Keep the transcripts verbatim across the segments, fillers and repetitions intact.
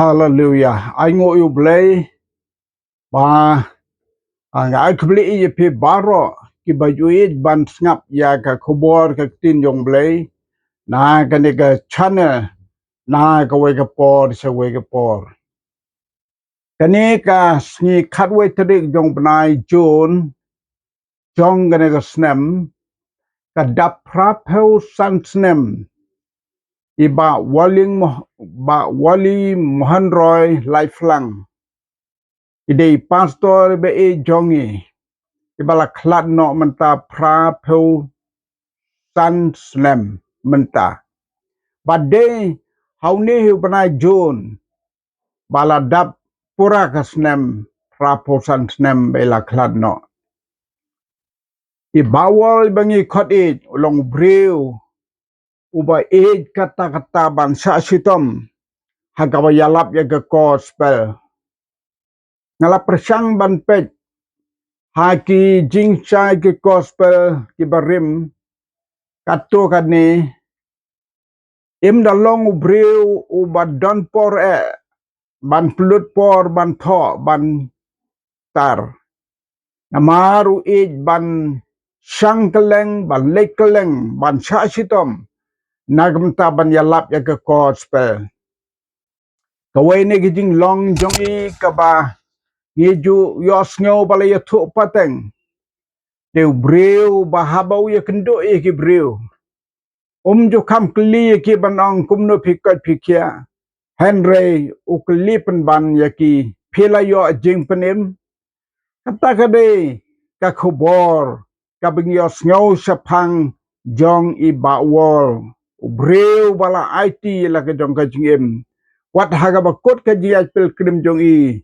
Haleluya. Ai nguh ïa U Blei ba, ah, nga ai khublei ïa phi baroh kiba ju ïeit ban sngap ïa ka khubor ka ktien jong U Blei na kane ka channel, na kawei ka por sha kawei ka por. Kane ka sngi khatwei tarik jong u bnai June jong kane ka snem, ka dap phraphew san snem i Bah Wali Moh-, Bah Wali Mohan Roy Laitphlang. I dei i pastor iba ïeit jong ngi, iba la khlad noh mynta phraphew san snem mynta. Bad dei ha une hi u bnai June ba la dap pura ka snem, phraphew san snem ba i la khlad noh. I Bah Wal iba ngi khot ïeit u long u briew uba ïeit katta katta ban shah shitom ha kaba ïalap ïa ka gospel. Nga la pyrshang ban peit ha ki jingshai ki gospel kiba rim, katto katne, im da long u briew uba don por eh ban pynlut por ban thoh ban tar. Namar u ïeit ban shang kylleng, ban leit kylleng, ban shah shitom na ka bynta ban ïalap ïa ka gospel. Kawei na ki jinglong jong i kaba ngi ju ïohsngew ba la ïathuh pateng, dei u briew ba haba u ïakynduh ïa ki briew, um ju kham kylli ïa ki ban ong kumno phi koit phi khiah, hynrei u kylli pynban ïa ki, phi la ïoh jingpynim? Kata ka dei ka khubor kaba ngi ïohsngew shaphang jong i Bah Wal, u briew ba la aiti la ka jong ka jingim. Wat ha kaba kut ka jingïaid pilgrim jong i,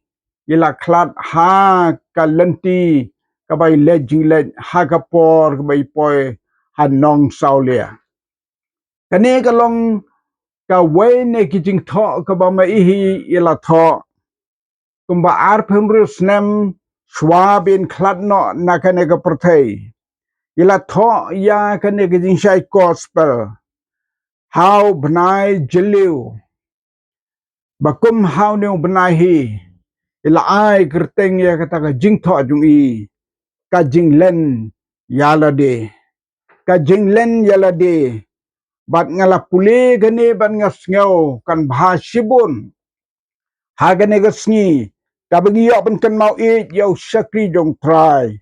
i la khlad ha ka lynti kaba i leit jingleit ha ka por kaba i poi ha Nongsawlia. Kane ka long kawei na ki jingthoh kaba ma i hi i la thoh kumba arphew hynriew snem shwa ba in khlad noh na kane ka pyrthei. I la thoh ïa kane ka jingshai gospel ha u bnai Jylliew. Ba kum ha une u bnai hi i la ai kyrteng ïa kata ka jingthoh jong i, Ka Jinglen Ïalade. Ka Jinglen Ïalade. Bad nga la pule kane bad nga sngew kan bha shibun ha kane ka sngi, kaba ngi ïoh pynkynmaw ïeit ïa u shakri jong U Trai,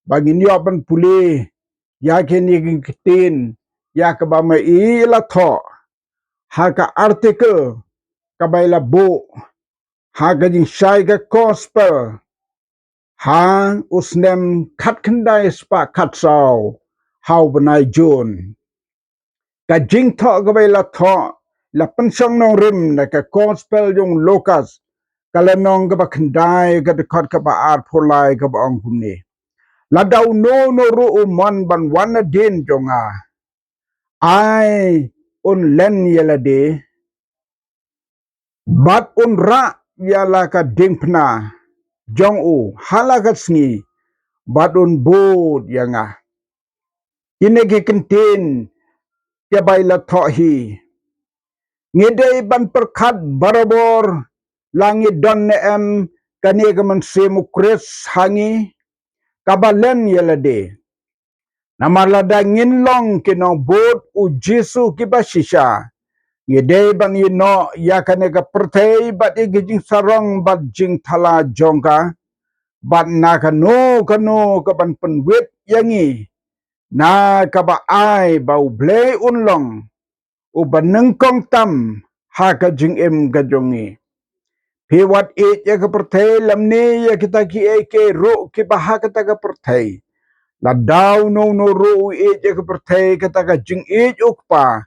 ba ngin ïoh ban pule ïa kine ki ktien ïa kaba ma i la thoh ha ka article kaba i la buh ha ka jingshai ka gospel ha u snem khatkhyndai spah khatsaw ha u bnai June. Ka jingthoh kaba i la thoh la pynshong nongrim na ka gospel jong u Lukas, ka lynnong kaba khyndai, ka dkhot kaba arphew lai, kaba ong kumne: Lada uno uno ruh u mon ban wan nadien jong nga, ai un len ïalade bad un rah ïa la ka diengphna jong u ha la ka sngi bad un bud ïa nga. Kine ki ktien kiba i la thoh hi, ngi dei ban pyrkhat barabor la ngi don ne em kane ka mynsiem U Khrist ha ngi, kaba len ïalade. Namar lada ngin long ki nongbud U Jisu kiba shisha, ngi dei ban ïehnoh ïa kane ka pyrthei bad ïa ki jingsarong bad jingthala jong ka, bad na kano kano kaban pynwit ïa ngi na kaba ai ba U Blei un long uba nyngkong tam ha ka jingim ka jong ngi. Phi wat ïeit ïa ka pyrthei lymne ïa kita kiei kiei ruh kiba ha kata ka pyrthei. Lada uno uno ruh u ïeit ïa ka pyrthei, kata ka jingïeit U Kpa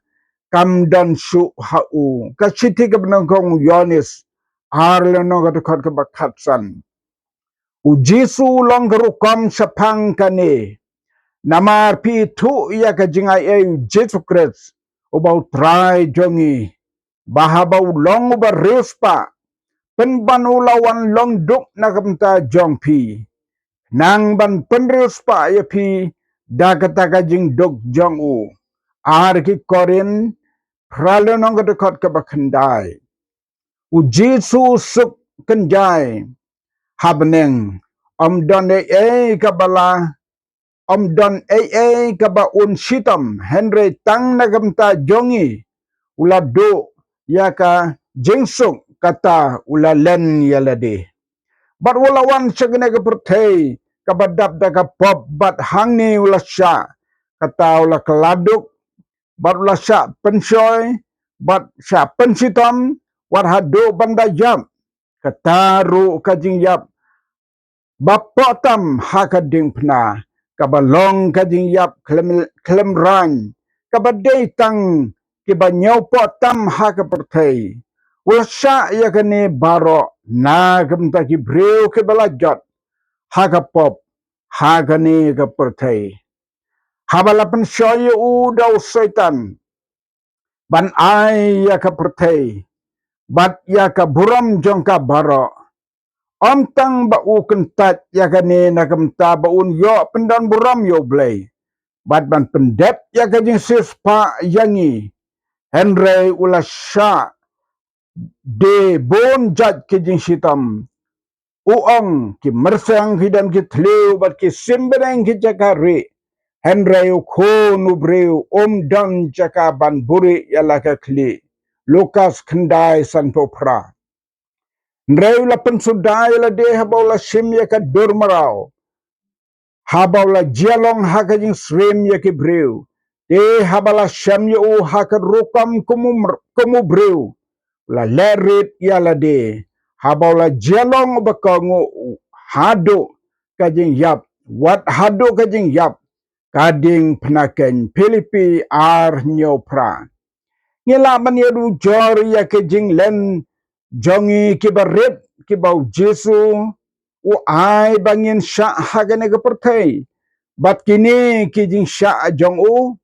kam don shuh ha u. Ka shithi kaba nyngkong u Ïoannis ar lynnong, ka dkhot kaba khatsan. U Jisu u long ka rukom shaphang kane. Namar phi ithuh ïa ka jingai ei U Jisu Khrist uba U Trai jong ngi, ba haba u long uba riewspah, pynban u la wan long duk na ka bynta jong phi, khnang ban pynriewspah ïa phi da kata ka jingduk jong u. Ar ki Korinth phra lynnong, ka dkhot kaba khyndai. U Jisu u suk kynjai ha bneng. Ym don ei ei kaba la, ym don ei ei kaba un shitom, hynrei tang na ka bynta jong ngi u la duh ïa ka jingsuk, kata u la len ïa lade. Bad u la wan sha kane ka pyrthei kaba dap da ka pop, bad hangne u la shah, kata u la kylla duk, bad u la shah pynshoi, bad shah pynshitom, wat haduh ban da ïap. Kata ruh ka jingïap ba poh tam ha ka diengphna, kaba long ka jingïap khlem, khlem rang, kaba dei tang kiba ñiewpoh tam ha ka pyrthei. U la shah ïa kane baroh na ka bynta ki briew kiba la jot ha ka pop ha kane ka pyrthei. Haba la pynshoi ïa u da u Soitan ban ai ïa ka pyrthei bad ïa ka burom jong ka baroh, ym tang ba u kyntait ïa kane na ka bynta ba un ïoh pyndon burom ïa U Blei bad ban pyndep ïa ka jingsiewspah ïa ngi, hynrei u la shah de bun jait ki jingshitom. U ong, ki myrseng, ki dem ki thliew bad ki sim bneng ki jaka rieh, hynrei U Khun u briew um don jaka ban buhrieh ïa la ka khlieh. Lukas khyndai sanphew phra. Hynrei u la pynsuda ïa lade haba u la shim ïa ka dur mraw, haba u la jia long ha ka jingsyriem ïa ki briew. Te haba la shem ïa u ha ka rukom kum u mr-, kum u briew, u la leh rit ïa lade haba u la jia long uba kohnguh haduh ka jingïap, wat haduh ka jingïap ka diengphna keiñ. Philippi ar hynñiew phra. Ngi lah ban ïa ujor ïa ka jinglen jong ngi kiba rit, kiba U Jisu u ai ba ngin shah ha kane ka pyrthei. Bad kine ki jingshah jong u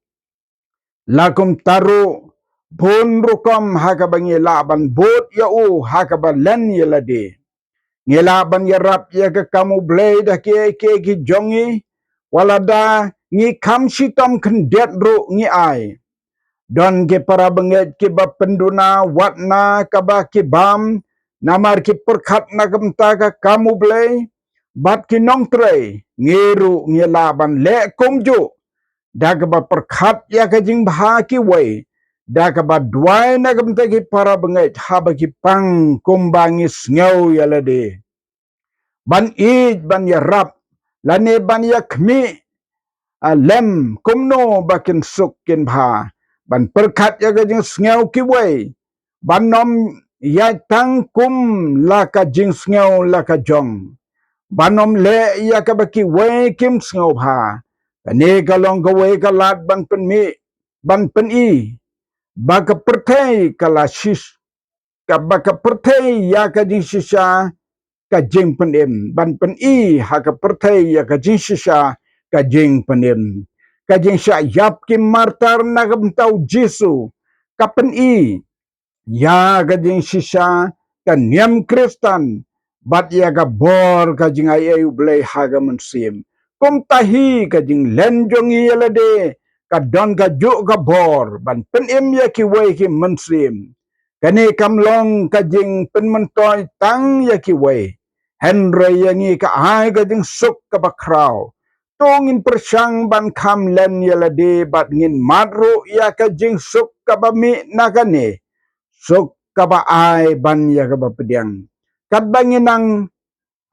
la kumta ruh bun rukom ha kaba ngi lah ban bud ïa u ha kaba len ïa lade. Ngi lah ban ïarap ïa ka kam U Blei da kiei kiei ki jong ngi, wat lada ngi kham shitom khyndiat ruh ngi ai. Don ki para bangeit kiba pynduna wat na kaba ki bam namar ki pyrkhat na ka bynta ka kam U Blei, bad ki nongtrei, ngi ruh ngi lah ban leh kumjuh da kaba pyrkhat ïa ka jingbha kiwei, da kaba duwai na ka bynta ki para bangeit haba ki pang kumba ngi sngew ïa lade. Ban ïeit, ban ïarap, lane ban ïakhmih, ah, lem kumno ba kin suk kin bha. Ban pyrkhat ïa ka jingsngew kiwei, ban ym ïaid tang kum la ka jingsngew la ka jong. Ban ym leh ïa kaba kiwei kim sngewbha. Kane ka long kawei ka lad ban pynmih, ban pyni ba ka pyrthei ka la shis-, ka, ba ka pyrthei ïa ka jingshisha ka jingpynim, ban pyni ha ka pyrthei ïa ka jingshisha ka jingpynim. Ka jingshah ïap ki martyr na ka bynta U Jisu ka pyni ïa ka jingshisha ka niam Khristan bad ïa ka bor ka jingai ei U Blei ha ka mynsiem. Kumta hi ka jinglen jong ngi ïa lade ka don kajuh ka bor ban pynim ïa kiwei ki mynsiem. Kane kam long ka jingpynmyntoi tang ïa kiwei, hynrei ïa ngi ka ai ka jingsuk kaba khraw. To ngin pyrshang ban kham len ïa lade bad ngin mad ruh ïa ka jingsuk kaba mih na kane, suk kaba ai ban ïa kaba pdiang. Katba ngin nang,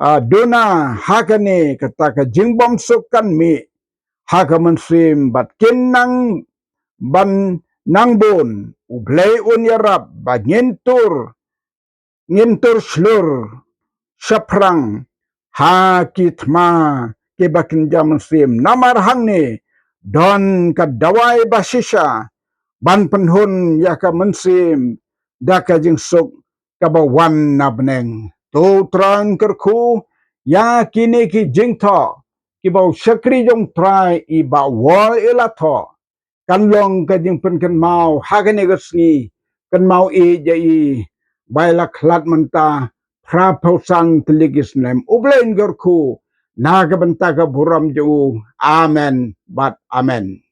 ah, duna ha kane, kata ka jingbymsuk kan mih ha ka mynsiem bad kin nang ban nang bun. U Blei un ïarap ba ngin tur, ngin tur shlur shaphrang ha ki thma kiba kynja mynsiem. Namar hangne don ka dawai ba shisha ban pynhun ïa ka mynsiem da ka jingsuk kaba wan na bneng. To U Trai un kyrkhu ïa kine ki jingthoh kiba u shakri jong U Trai i Bah Wol i la thoh. Kan long ka jingpynkynmaw ha kane ka sngi. Kynmaw ïeit ïa i ba i la khlad mynta phra phew san tylli ki snem. U Blei un kyrkhu na ka bynta ka burom jong u. Amen bad amen.